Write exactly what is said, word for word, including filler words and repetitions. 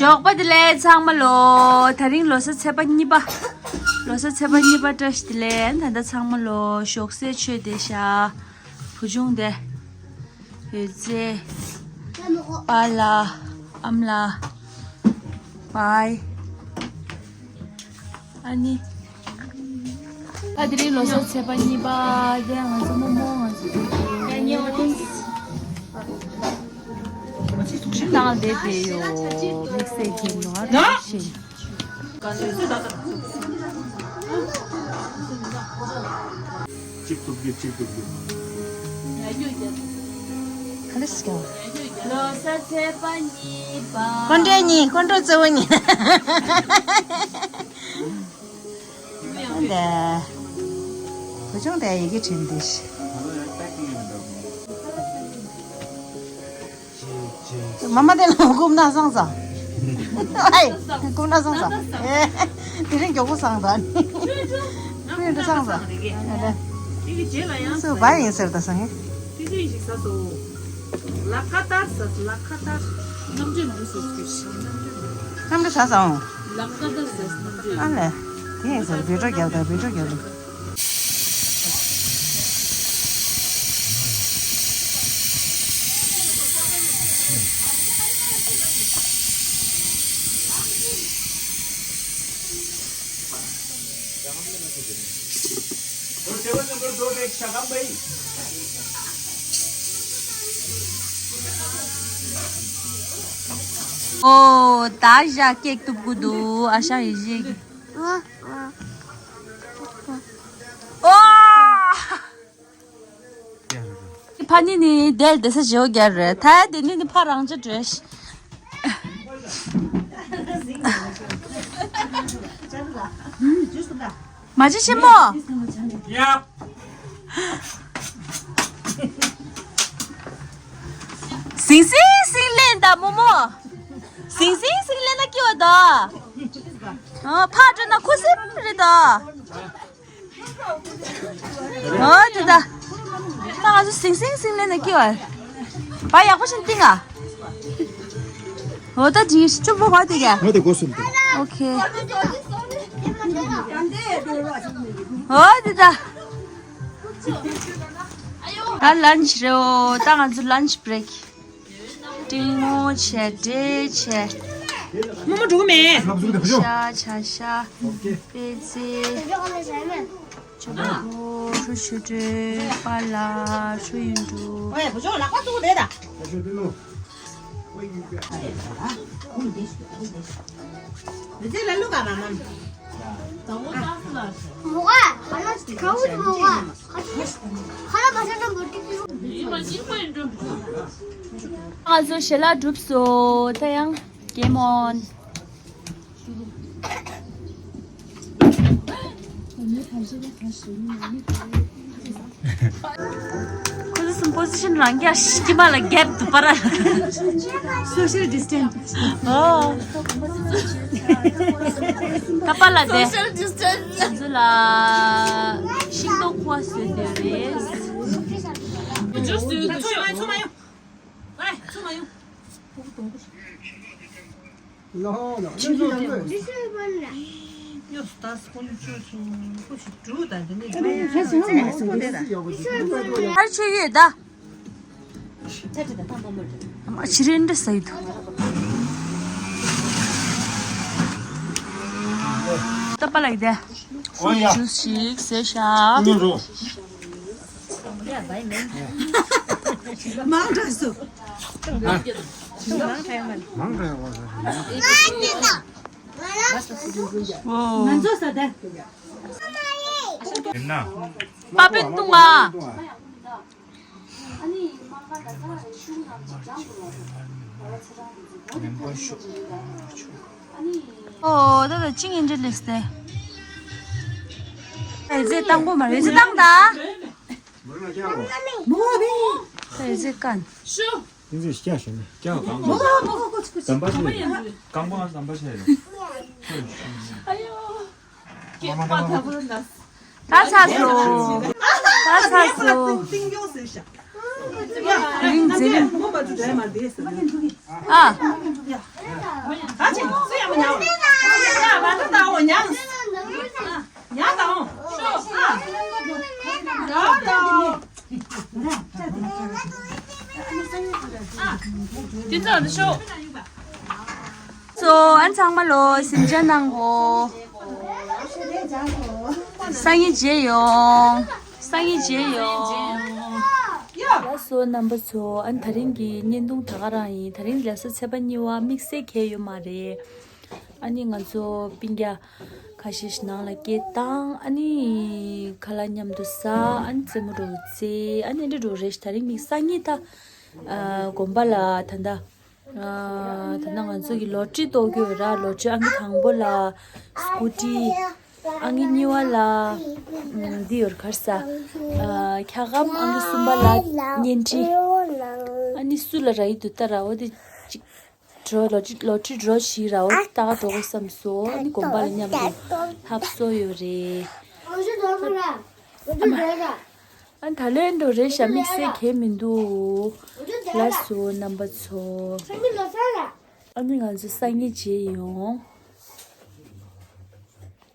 ཞོགས་པ་བདེ་ལེགས་ཚང་མ་ལོ། དེ་རིང་ལོ་གསར་ཚེས་པ་གཉིས་པ། ལོ་གསར་ཚེས་པ་གཉིས་པ་བཀྲ་ཤིས་བདེ་ལེགས། ད་ལྟ་ཚང་མ་ལོ་ཞོགས་ཟས་མཆོད་བསྡད་ཤག་བུ་ཆུང་དེ། ཡོད་ཚེ། པཱ་ལགས། ཨ་མ་ལགས། བའི། ཨ་ནི། ཨ་དེ་རིང་ལོ་གསར་ཚེས་པ་གཉིས་པ་དེ་ང་ཚོ་རྨོ་མོ་ང་ཚོ་དེ་བཏང་བསྡད་དེ་ཡོད། དམིགས་བསལ་གྱི་ནོར་བ་བཞིན། གཅིག་ཐུབ་ཀྱི་གཅིག་ཐུབ་ཀྱི། ག་འདྲ་ཞིག་ཀྱང་། ལོ་གསར་ཚེས་པ་གཉིས་པ། ཀོན་ཀྲེ་གཉིས། ཀོན་ཀྲེ་གཙོ་བོ་གཉིས། འདི། བུ་ཆུང་དེ་ཡི་གེ་བྲིས་འདི། མ་མ་དེ་ལ་སྐུ་ན་བཟང་བཟང་། ཨའི། སྐུ་ན་བཟང་བཟང་། ཨེ། དེ་རིང་མགྱོགས་པོ་བཟང་ད། ཁོས་འདི་བཟང་བཟང་། ཨེ། སུ་བ་ཡིན་ཟེར་ད་བཟང་ངེ། ལག་ཁ་ཏར་ཟ། ལག་ཁ་ཏར། རྣམ་འགྲེལ་མང་སོ་སོ་ཞིག་རྣམ་འགྲེལ་ཟ་བཟང་། ལག་ཁ་ཏར་ཟ། རྣམ་འགྲེལ། ཨ་ལས། དེ་ཡིན་ཟེར་བི་ཌིའོ་རྒྱབ་དང་བི་ཌིའོ་རྒྱབ་དང་། ཨོ། ད་ཞག་ཀེག་གཏུབ་དགོས་འདུག་ཨ་ཞང་ཡེ་ཤེས་ཀྱིས། ཨོ། ཕ་ནི་ནི་དེར་བསྡད་ས་བྱེའུ་རྒྱལ་རེད། ད་དེ་ནི་ནི་ཕ་རང་ཅག་འདྲ་ཞིག་མ་གཅིག་ཆེན་མོ། ཡ། སིང་སིང་སིང་ལེན་ད་རྨོ་མོ། སིང་སིང་སིང་ལེན་ན་སྐྱིད་པ་ད། ཨ། ཕར་འགྲོ་ན་ཁུ་སིམ་རེད་ད། ཨོ་དེ་ད། ད་ང་ཚོ་སིང་སིང་སིང་ལེན་ན་སྐྱིད་པ། བ་ཡག་པོ་ཞིག་བཏིང་ཨ། ཨོ་ད་ཅིག་ཅུ་པོ་བ་དེ་ག་ང་དེ་གོ་སོང་དེ། ཨོ་ཁེ། ཨོ་དེ་ད། ད་ལན་ཆི་རེད། ད་ང་ཚོ་ལན་ཆི་བྷི་རེག་ཏིང་མོ་བྱས་འབྲས་བྱས། རྨོ་མོ་འགྲོ་གི་མེད། ཤ་ཆ་ཤ། པེ་ཙེ། ཅོ་ཀོ། ཧྲུ་ཆུ་ཏྲེ། པཱ་ལགས། ཧྲུ་ཡུན་ཏུ། ཨོ་ཡ། བུ་ཆུང་ལག་པ་བཙུགས་བསྡད་ད། ང་ཚོ་ཞལ་ལག་གྲུབ་སོང་། ད་ཡང་གེམ་ཨོན། ཁོ་ཚོ་སུམ་པོ་ཟི་ཤན་རང་རྒྱ་ཤི་མ་ལ་གེབ་ཏུ་པ་ར། སོ་ཤལ་ཌི་སི་ཊན་སི། ཨོ། ཀ་པ་ལ་དེ། སོ་ཤལ་ཌི་སི་ཊན་སི། ང་ཚོ་ལ་ཤིང་ཏོག་ཁུ་བ་བཟོས་ཏེ་རེད། ཇུས་ཚོ་མ་ཡོང་། ཨེ། ཚོ་མ་ཡོང་། ལོ་ལོ། ཁྱི་ལོ་ལོ། ཨར་ཆོས་ཡོད་ད། ཕྱི་རིན་འདྲ་ཟ་ཡི་འདུག་ཏོ་པ་ལགས་དེ། ཨོ་ཡ། ཇུས་ཤིག་ཟས་ཤག་མང་དྲགས་སོ། མང་དྲགས་ཡོད་མ་རེད། ང་ཚོ་ས་ད། ཡིན་ན། པ་པན་བཏུང་ང་། ཨོ་ད་ད་ཅིང་ཨིན་ཇི་ལིས་ཏེ། ཨེ་ཟེ་དང་པོ་མ་རེད། ཟེ་དང་ད། ཨེ་ཟེ་ཀན། ཨིན་ཇི་སྐྱ་ཞོན་ནས་སྐྱ་གང་གོ། ཟམ་པ་ཆེ། རྐང་པ་ཟམ་པ་ཆེ་རེད། ཨ་ཡོ། ཀྱེ་པ་ད་བུ་ན། ད་ཚ་སོ། ད་ཚ་སོ། ཏིང་ཡོང་ཟེར་ཤག་རིང་འཛིན། ཨ། དེ་ཚོ་འདི་ཤོག་ཚོ་ཨན་ཚང་མ་ལོ་སིམ་ཇ་གནང་གོ། སང་ཉིན་མཇལ་ཡོང་། སང་ཉིན་མཇལ་ཡོང་། ལགས་སོ་རྣམ་པ་ཚོ། ཨན་དེ་རིང་གི་བརྙན་ཐུང་ད་ག་རང་ཡིན། དེ་རིང་ལེ་ཚན་ཚེས་པ་གཉིས་པ་དམིགས་བསལ་གང་ཡང་ཡོད་མ་རེད། ཨ་ནི་ང་ཚོ་སྤུན་ཀྱག་ཁ་ཤས་ཤིག་ནང་ལ་སྐད་བཏང་། ཨ་ནི་ཁ་ལག་མཉམ་དུ་ཟ། ཨ་ནི་རྩེད་མོ་འགྲོ་རྩེ། ཨ་ནི་འདྲ་འགྲོ་རེད། དེ་རིང་དམིགས་བསལ་སང་ཉིན་ད་ཨ་དགོན་པ་ལ་ད་ལྟ་ཨ་ད་ལྟ་ང་ཚོ་གི་ལོ་ཊི་གཏོང་གི་ཡོད་ར། ལོ་ཊི་ཨང་ཀི་དང་པོ་ལ་སྐུ་ཊི། ཨང་ཀི་གཉིས་པ་ལ་ཨ་འདི་ཡོད་རེད། ག་རེ་ཟ། ཨ་འཁྱག་སྒམ། ཨང་ཀི་གསུམ་པ་ལ་བརྙན་འཕྲིན། ཨ་ནི་སུ་ལ་རག་གི་འདུག་ལྟ་ར། འོ་དེ་གཅིག་འགྲོ། ལོ་ཊི་ལོ་ཊི་འགྲོ་བཞི་ར། འོ་ལྟ་ག་འགྲོ་དགོས་བསམ་སོང་། ཨ་ནི་དགོན་པ་ལ་མཉམ་དུ་ལྷབ་སོ་ཡོད་རེད། ཨ་ད་ལོས་འགྲོ་རེད་ཤག་དམིགས་བསལ་གང་ཡང་མི་འདུག་ལགས་སོ་རྣམ་པ་ཚོ། ཨ་ནི་ང་ཚོ་སང་ཉིན་མཇལ་ཡོང་།